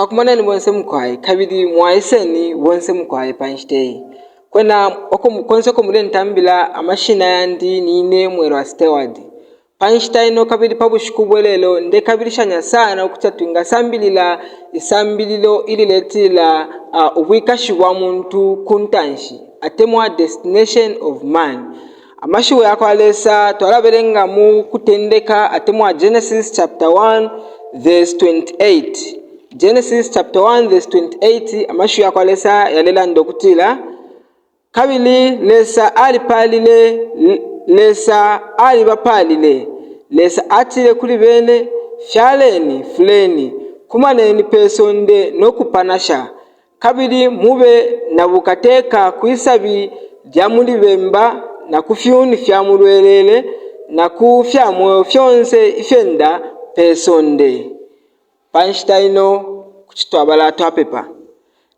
Twakumaneni bonse mukwai kabili mwaiseni bonse mukwai pa nshita iyi. Kwena uko konse uko mulentambila amashina yandi nine Mwelwa Steward. Pa nshita ino kabili pa bushiku bwe lelo ndekabilishanya sana ukuti twingasambilila isambililo ililetila uh, ubwikashi bwa muntu ku ntanshi atemwa destination of man. Amashiwi ya kwa Lesa twalabelenga mu Kutendeka atemwa Genesis chapter 1 verse 28. Genesis chapter 1 verse 28 amashiwi ya kwa Lesa yalelanda ukutila kabili Lesa alipalile Lesa alibapalile Lesa atile kuli bene fyaleni fuleni kumaneni pe sonde no kupanasha Kabili mube na bukateka kwi sabi lya muli bemba, na ku fyuni fya mu lwelele, na ku fya mweo fyonse ifyenda pe sonde. Pa nshita ino kuti twabala twapepa.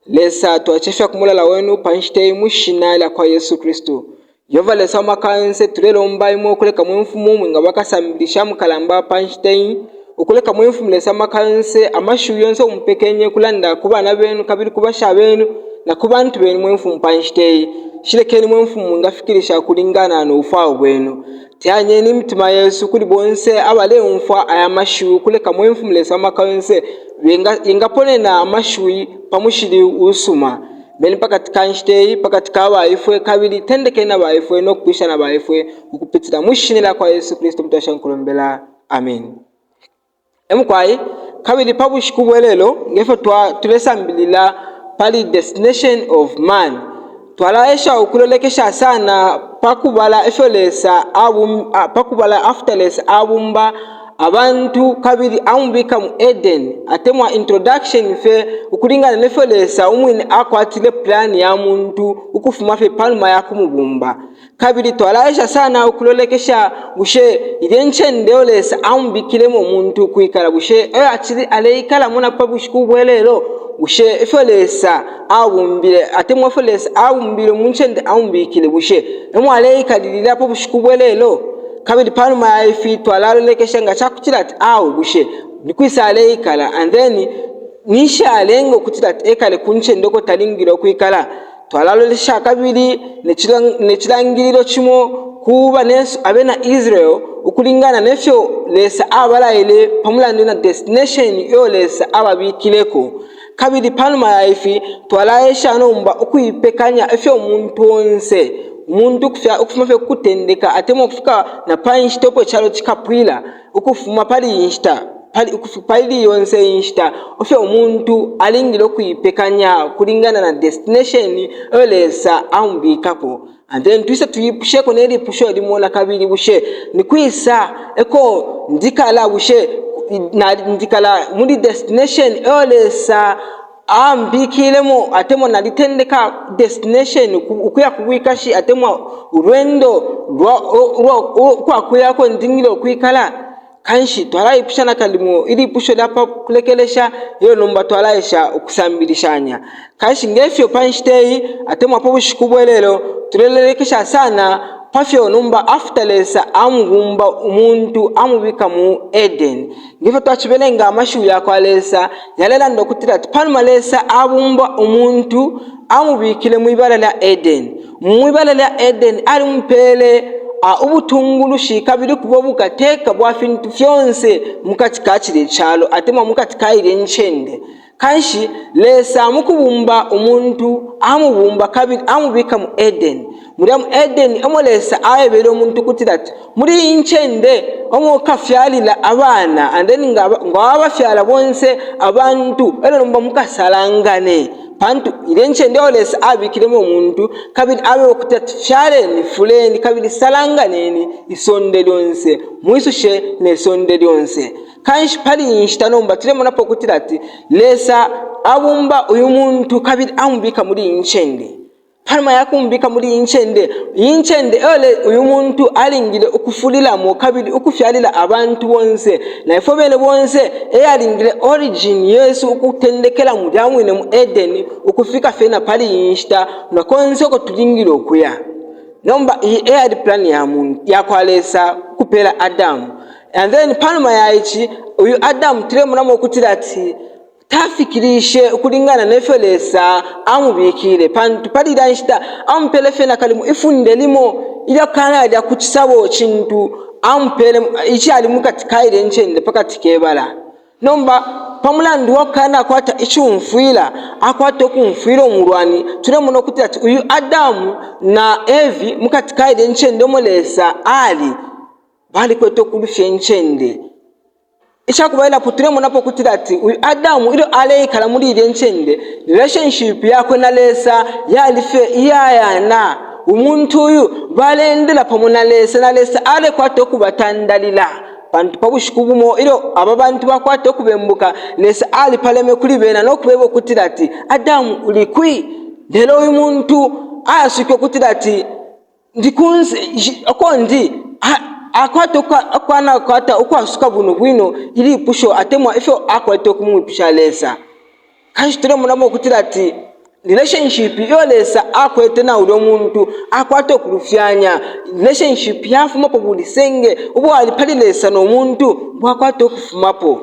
Lesa, twaicefya ku mulala wenu pa nshita iyi mwi Shina lya kwa Yesu Kristu. Yehova Lesa wa maka yonse, tulelomba Imwe ukuleka mwe Mfumu mwingaba kasambilisha mukalamba pa nshita iyi, ukuleka mwe Mfumu Lesa wa maka yonse, amashiwi yonse mupekenye ukulanda ku bana benu kabili ku basha benu na ku bantu benu mwe Mfumu pa nshita iyi. Shi lekeni mwe Mfumu mwingafikilisha ukulingana no bufwayo bwenu. Teyanyeni imitima yesu kuli bonse abaleumfwa aya mashiwi ukuleka mwe Mfumu Lesa wa maka yonse benga, yengaponena amashiwi pa mushili usuma. Beni pakati ka nshita iyi, pakati ka baifwe, kabili tendekeni na baifwe no kupwisha na baifwe, ukupitila mwi Shina lyakwa Yesu Kristu mutwasha nkulombela. Amen. Emukwai, kabili pa bushiku bwe lelo, ngefyo twa tulesambilila pali destination of man, twalaesha ukulolekesha sana pa kubala ifyo Lesa abum, pa kubala after Lesa abumba abantu kabili amubika mu Eden, atemwa introduction fye ukulingana ne fyo Lesa umwine akwatile plan ya muntu ukufuma fye panuma ya kumubumba. Kabili twalaesha sana ukulolekesha bushe ilye ncende iyo Lesa amubikilemo umuntu ukwikala, bushe eyo acili aleikalamo na pa bushiku bwe lelo? Bushe ifyo Lesa abumbile atemwa ifyo Lesa abumbile mu ncende amubikile, bushe emo aleikalilila pa bushiku bwe lelo? Kabili panuma ya ifi twalalolekesha nga cakutila ati awe bushe nikwisa aleikala and then ninshi alenga ukutila ati ekale ku ncende uko talingile ukwikala. Twalalolesha kabili ne cilangililo cimo ku banensu abena Israel ukulingana ne fyo Lesa abalaile pa mulandu na destination iyo Lesa ababikileko. Kabili panuma ya ifi twalaesha nomba ukuipekanya ifyo umuntu onse, umuntu ukufuma fye ku kutendeka atemwa ukufika na pa nshita uko icalo cikapwila, ukufuma pali iyi nshita, pali, pali yonse iyi nshita, ifyo umuntu alingile ukuipekanya ukulingana na destination iyo Lesa amubikako. And then twise tuyipusheko ne lipusho limo na kabili, bushe ni kwisa eko ndikala? Bushe ndikala muli destination eyo Lesa ambikilemo, atemwa nalitendeka destination ukuya ku bwikashi atemwa ulwendo lwa ukwa kuyako ndingile ukwikala? Kanshi twalaipusha nakalimo ilipusho lya pa kulekelesha, ilyo nomba twalaesha ukusambilishanya. Kanshi nge fyo pa nshita iyi atemwa pa bushiku bwe lelo tulelelekesha sana pa fyo nomba after Lesa amubumba umuntu amubika mu Eden. Nge fyo twacibelenga amashiwi ya kwa Lesa yalelanda ukutila ati panuma Lesa abumba umuntu amubikile mwi bala lya Eden. Mwi bala lya Eden alimupele ubutungulushi kabili kuba bukateka bwa fintu fyonse mukati ka cilye calo atemwa mukati ka ilye ncende. Kanshi Lesa mukubumba umuntu amubumba kabili amubika mu Eden. Mulya mu Eden emo Lesa aebele umuntu ukutila ati muli iyi ncende omo ukafyalila abana and then nga wabafyala bonse abantu elyo nomba mukasalangane. Pantu ilye ncende iyo Lesa abikilemo umuntu kabili abeba ukuti ati fyaleni, fuleni kabili salanganeni isonde lyonse, mwisushe ne sonde lyonse. Kanshi pali iyi nshita nomba tulemonapo ukutila ati Lesa abumba uyu muntu kabili amubika muli iyi ncende. Panuma ya kumubika muli iyi ncende, iyi ncende eyo uyu muntu alingile ukufulilamo kabili ukufyalila abantu bonse, na ifwe bene bonse, eyalingile origin yesu ukutendekela mulya mwine mu Edeni ukufika fye na pali iyi nshita na konse uko tulingile ukuya. Nomba iyi eyali plan ya muntu, ya kwa Lesa ukupela Adamu. And then panuma ya ici, uyu Adamu tulemonamo ukutila ati. Tafikilishe ukulingana ne fyo Lesa amubikile, pantu pali ilya nshita amupele fye nakalimo ifunde limo ilya kukanalya ku cisabo cintu amupele icali mukati ka ilya ncende pakati ke bala. Nomba pa mulandu wa kukanakwata icumfwila, akwata ukumfwila umulwani, tulemona ukuti ati uyu Adamu na Evi mukati ka ilya ncende umo Lesa ali, balikwete ukulufya incende. Icakubalilapo tulemonapo ukutila ati uyu Adamu ilyo aleikala muli ilya ncende, relationship yakwe na Lesa yali fye iyayana. Umuntu uyu baleendela pamo na Lesa, na Lesa alekwata ukubatandalila. Pantu pa bushiku bumo ilyo aba bantu bakwata ukubembuka, Lesa alipaleme kuli bena no kubeba ukutila ati, Adamu uli kwi? Lelo uyu muntu ayaswike ukutila ati, Ndi kunse, uko ndi, akwata ukukanakwata ukwasuka bwino bwino ilipusho atemwa ifyo akwete ukumwipusha Lesa. Kanshi tulemonamo ukutila ati relationship iyo Lesa akwete na ulyo muntu akwata ukulufyanya. Relationship yafumapo bulisenge ubwali pali Lesa no muntu bwakwata ukufumapo.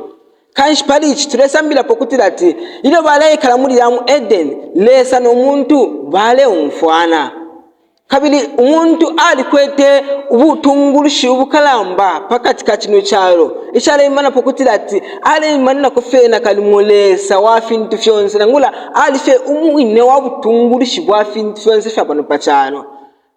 Kanshi pali ici tulesambilapo ukutila ati ilyo baleikala muli ya mu Eden, Lesa no muntu baleumfwana. Kabili umuntu alikwete ubutungulushi ubukalamba pakati ka cino calo, icaleimanako ukutila ati aleimaninako fye nakalimo Lesa wa fintu fyonse, nangula ali fye umwine wa butungulushi bwa fintu fyonse ifya pano pa calo.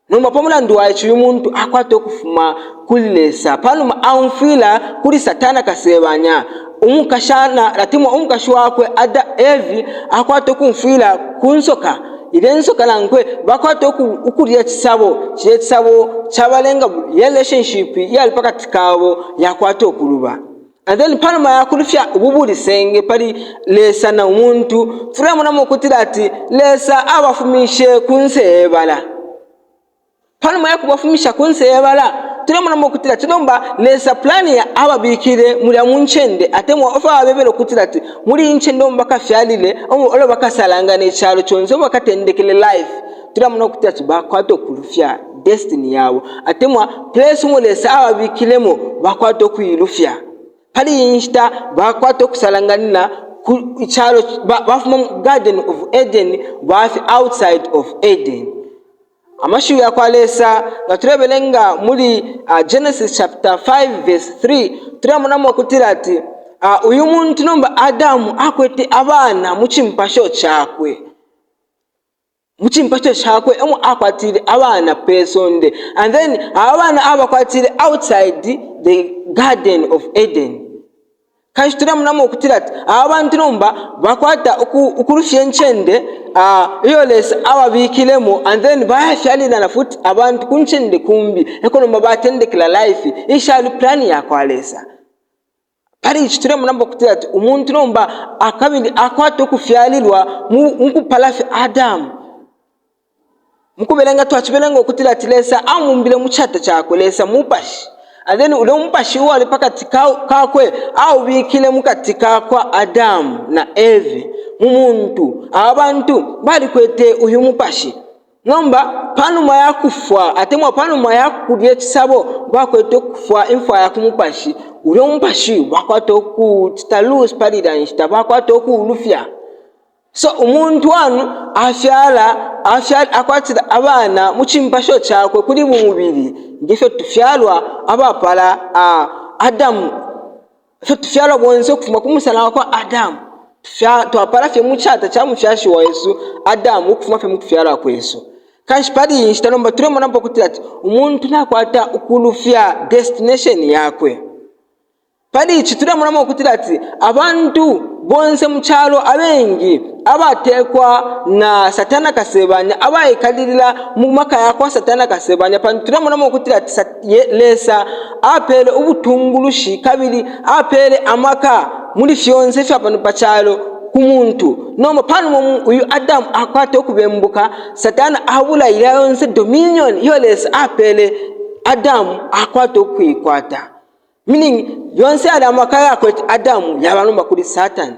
Nomba pa mulandu wa ici, uyu muntu akwata ukufuma kuli Lesa panuma aumfwila kuli Satana Kasebanya. Umukashana atemwa umukashi wakwe Ada, Evi, akwata ukumfwila ku nsoka. Ilya insoka nankwe bakwata uku, ukulya cisabo, cilya cisabo cabalenga ya relationship iyali pakati kabo yakwata ukuluba. And then panuma yakulufya ubu bulisenge pali Lesa na umuntu, tulemonamo ukutila ati Lesa abafumishe kunse ye bala. Panuma ya kubafumisha kunse ye bala, tulemonamo ukutila ati nomba Lesa plani ya ababikile mulya mu ncende, atemwa ifyo abebele ukutila ati muli iyi ncende umo bakafyalile, umo elo bakasalangana icalo conse, umo bakatendekele life. Tulamona ukutila ati bakwata ukulufya destiny yabo, atemwa place umo Lesa ababikilemo bakwata ukuilufya. Pali iyi nshita bakwata ukusalanganina ku icalo, bafuma mu Garden of Eden, bafika outside of Eden. Amashiwi ya kwa Lesa nga tulebelenga muli uh, Genesis chapter 5 verse 3 tulemonamo ukutila ati uh, uyu muntu nomba Adamu akwete abana mu cimpasho cakwe mu cimpasho cakwe emo akwatile abana pe sonde and then aba bana abakwatile outside the garden of Eden. Kanshi tulemonamo ukutila ati aba bantu nomba bakwata uku, ukulufya incende uh, iyo Lesa ababikilemo and then bayafyalilana futi abantu ku ncende kumbi eko nomba batendekela life ishali plani ya kwa Lesa. Pali ici tulemonamo ukutila ati umuntu nomba akabili akwata ukufyalilwa mu mukupala fye Adamu. Mukubelenga twacibelenga ukutila ati Lesa amubumbile mu cata cakwe, Lesa mupashi. And then ulya umupashi uwali pakati kakwe aubikile mukati kakwa Adamu na Eve mu muntu. Aba bantu balikwete uyu mupashi. Nomba panuma ya kufwa atemwa panuma ya kulya icisabo bakwete ukufwa imfwa ya ku mupashi. Ulya umupashi bakwata ukucita loose pali ilya nshita, bakwata ukuulufya. So umuntu wanu afyala, afyala akwatila abana mu cimpasho cakwe kuli bumubili, nge fyo tufyalwa abapala a Adamu, ifyo tufyalwa bonse ukufuma ku musana wa kwa Adamu. Twapala fye mu cata ca mufyashi wesu Adamu ukufuma fye mu kufyalwa kwesu. Kanshi pali iyi nshita nomba tulemonapo ukutila ati umuntu nakwata ukulufya destination yakwe. Pali ici tulemonamo ukutila ati abantu bonse mu calo abengi abatekwa na Satana Kasebanya, abaikalilila mu maka ya kwa Satana Kasebanya, pantu tulemonamo ukutila ati Lesa apele ubutungulushi kabili apele amaka muli fyonse ifya pano pa calo ku muntu. Nomba panuma uyu Adamu akwata ukubembuka, Satana abula ilya yonse dominion iyo Lesa apele Adamu akwata ukuikwata. Meaning, yonse yalya amaka ayakwete Adamu yaba nomba kuli Satani.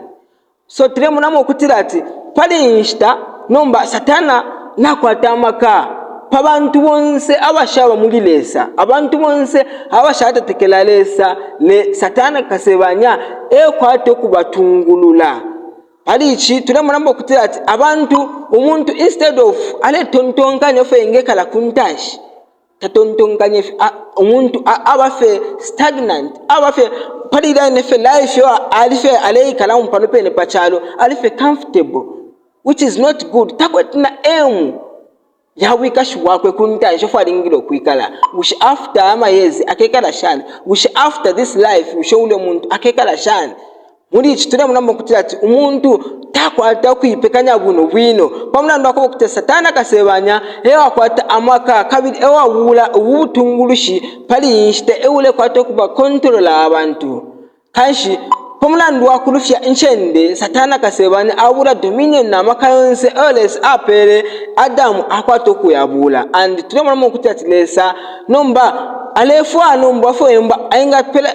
So tulemonamo ukutila ati pali iyi nshita nomba Satana nakwata amaka pa bantu bonse abashaba muli Lesa, abantu bonse abashatetekela Lesa, le Satana kasebanya ekwata ukubatungulula. Pali ici tulemonamo ukutila ati abantu, umuntu instead of aletontonkanya ifyo engekala ku ntanshi, tatontonkanya ifyo, umuntu aba fye stagnant, aba fye pali ilya ine fye life iyo ali fye aleikalamo pano pene pa calo, ali fye comfortable, which is not good. Takwete na aim ya bwikashi bwakwe ku ntanshi ifyo alingile ukwikala. Bushe after ama years akekala shani? Bushe after this life, bushe ulya muntu akekala shani? Muli ici tulemonamo ukutila ati umuntu takwata ukuipekanya bwino bwino pa mulandu wa kuba ukuti Satana Kasebanya e wakwata amaka kabili e wabuula ubu butungulushi pali iyi nshita, e ulekwata ukuba kontolola abantu. Kanshi, pa mulandu wa kulufya incende, Satana Kasebanya abuula dominion na maka yonse ayo Lesa apeele Adamu akwata ukuyabuula. And tulemonamo ukuti ati Lesa nomba alefwaya nomba afwemba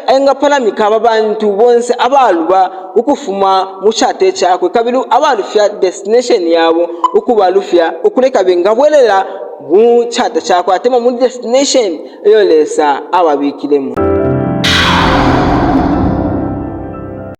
engapalamika aba bantu bonse abaluba ukufuma mu cate cakwe kabili abalufya destination yabo, ukubalufya ukuleka bengabwelela mu cata cakwe atemwa mu destination iyo Lesa ababikilemo.